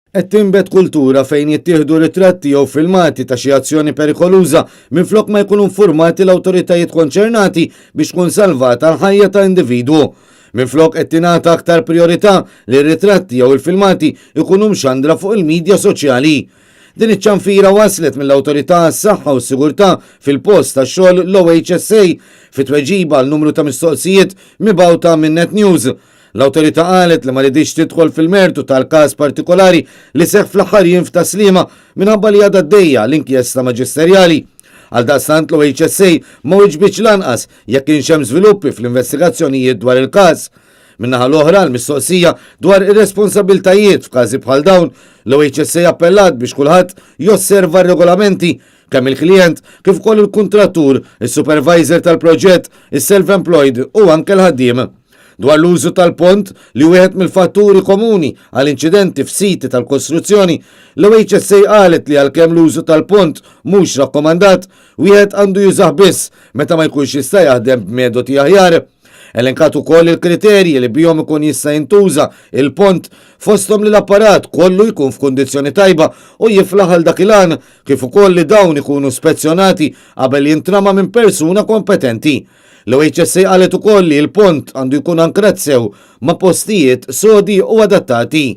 Qed tinbet kultura fejn jittieħdu ritratti jew filmati ta' xi azzjoni perikoluża minflok ma jkunu infurmati l-awtoritajiet konċernati biex tkun salvata l-ħajja ta' individwu. Minflok qed tingħata aktar prijorità li r-ritratti jew il-filmati jkunu mxandra fuq il-midja soċjali. Din iċ-ċanfira waslet mill-Awtorità għas-Saħħa u s-Sigurtà fil-Post tax-Xogħol l-OHSA fi tweġiba għal numru ta' mistoqsijiet mibgħuta minn Net News. L-awtorità qalet li ma riditx tidħol fil-mertu tal-każ partikolari li seħħ fl-aħħar jiem f'Tas-Sliema minħabba li għadha għaddejja l-inkjesta maġisterjali. Għaldaqstant l-OHSA ma wiġbitx lanqas jekk kienx hemm żviluppi fl-investigazzjonijiet dwar il-każ. Min-naħa l-oħra, għall-mistoqsija dwar ir-responsabbiltajiet f'każi bħal dawn, l-OHSA appellat biex kulħadd josserva r-regolamenti, kemm il-klijent kif ukoll il-kuntrattur, is-supervisor tal-proġett, is-self-employed u anke l-ħaddiem. Dwar l-użu tal-pont, li hu wieħed mill-fatturi komuni għal inċidenti f'siti tal-kostruzzjoni, l-OHSA qalet li għalkemm l-użu tal-pont mhux rakkomandat, wieħed għandu jużah biss meta ma jkunx jista' jaħdem b'metodi aħjar. Elenkat ukoll il-kriterji li bihom ikun jista' jintuża il-pont, fosthom li l-apparat kollu jkun f'kundizzjoni tajba u jiflaħ għal dak il-għan, kif ukoll li dawn ikunu spezzjonati qabel jintrama minn persuna kompetenti. L-OHSA qalet ukoll li l-pont għandu jkun ankrat sew ma' postijiet sodi u adattati.